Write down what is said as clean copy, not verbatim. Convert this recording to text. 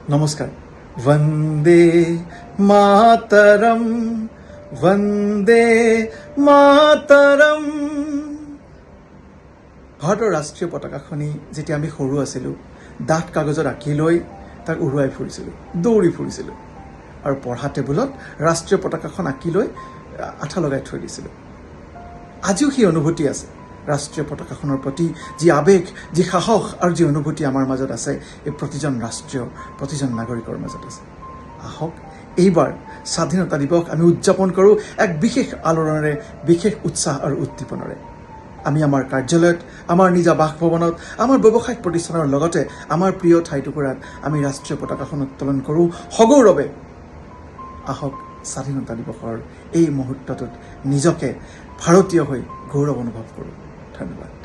নমস্কাৰ। বন্দে মাতৰম, বন্দে মাতৰম। ভাৰতৰ ৰাষ্ট্ৰীয় পতাকাখনি যেতিয়া আমি সৰু আছিলোঁ, ডাঠ কাগজত আঁকি লৈ তাক উৰুৱাই ফুৰিছিলোঁ, দৌৰি ফুৰিছিলোঁ আৰু পঢ়া টেবুলত ৰাষ্ট্ৰীয় পতাকাখন আঁকি লৈ আঠা লগাই থৈ দিছিলোঁ। আজিও সেই অনুভূতি আছে। ৰাষ্ট্ৰীয় পতাকাখনৰ প্ৰতি যি আৱেগ, যি সাহস আৰু যি অনুভূতি আমাৰ মাজত আছে, এই প্ৰতিজন ৰাষ্ট্ৰীয়, প্ৰতিজন নাগৰিকৰ মাজত আছে। আহক, এইবাৰ স্বাধীনতা দিৱস আমি উদযাপন কৰোঁ এক বিশেষ আলোড়নেৰে, বিশেষ উৎসাহ আৰু উদ্দীপনাৰে। আমি আমাৰ কাৰ্যালয়ত, আমাৰ নিজা বাসভৱনত, আমাৰ ব্যৱসায়িক প্ৰতিষ্ঠানৰ লগতে আমাৰ প্ৰিয় ঠাইটুকুৰাত আমি ৰাষ্ট্ৰীয় পতাকাখন উত্তোলন কৰোঁ সগৌৰৱে। আহক, স্বাধীনতা দিৱসৰ এই মুহূৰ্তটোত নিজকে ভাৰতীয় হৈ গৌৰৱ অনুভৱ কৰোঁ। ধন্যবাদ।